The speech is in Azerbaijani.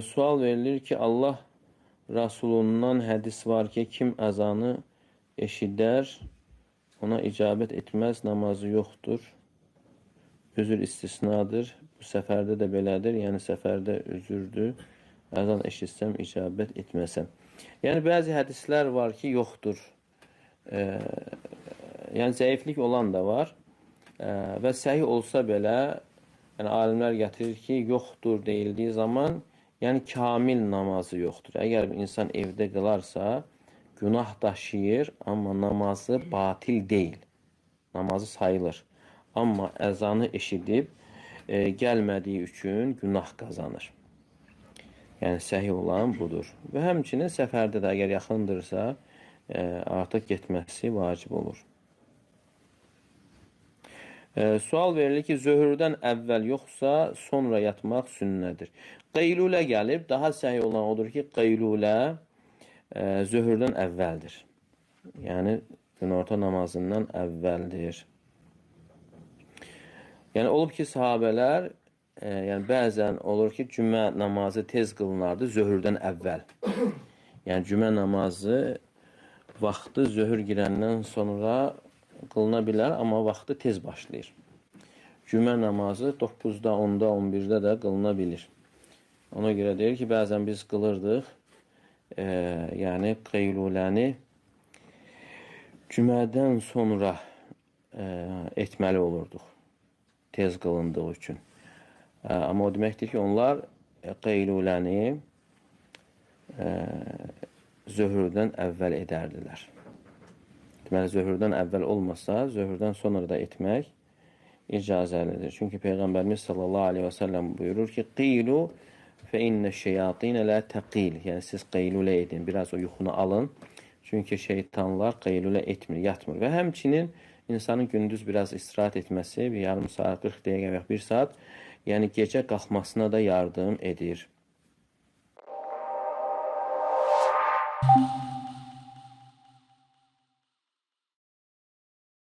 Sual verilir ki, Allah Rasulundan hədis var ki, kim əzanı eşidər, ona icabət etməz, namazı yoxdur. Üzür istisnadır. Bu səfərdə də belədir. Yəni səfərdə üzürdür. Əzan eşitsəm, icabət etməsəm. Yəni bəzi hədislər var ki, yoxdur. Yəni zəiflik olan da var. Və səhih olsa belə, yəni alimlər gətirir ki, yoxdur deyildiyi zaman, yəni kamil namazı yoxdur. Əgər bir insan evdə qılarsa, günah daşıyır, amma namazı batil deyil. Namazı sayılır. Amma əzanı eşidib gəlmədiyi üçün günah qazanır. Yəni səhih olan budur. Və həmçinin səfərdə də əgər yaxındırsa, artıq getməsi vacib olur. Sual verilir ki, zöhrdən əvvəl yoxsa sonra yatmaq sünnədir. Qeylulə gəlib, daha səhih olan odur ki, qeylulə zöhrdən əvvəldir. Yəni günorta namazından əvvəldir. Yəni olub ki, sahabələr, yəni bəzən olur ki, cümə namazı tez qılınardı zöhrdən əvvəl. Yəni cümə namazı vaxtı zöhr girəndən sonra qılına bilər, amma vaxtı tez başlayır. Cümə namazı 9-da, 10-da, 11-də də qılına bilir. Ona görə deyir ki, bəzən biz qılırdıq, yəni qeyluləni cümədən sonra etməli olurduq, tez qılındığı üçün. Amma o deməkdir ki, onlar qeyluləni zöhrdən əvvəl edərdilər. Deməli, zöhrdən əvvəl olmasa, zöhrdən sonra da etmək icazəlidir. Çünki Peyğəmbərimiz sallallahu aleyhi və səlləm buyurur ki, Qilu fə innə şeyatinə lə təqil. Yəni, siz qeylulə edin, biraz o yuxunu alın. Çünki şeytanlar qeylulə etmir, yatmır. Və həmçinin insanın gündüz biraz istirahat etməsi, bir yarım saat, 40 dəqiqə və ya bir saat, yəni gecə qalxmasına da yardım edir.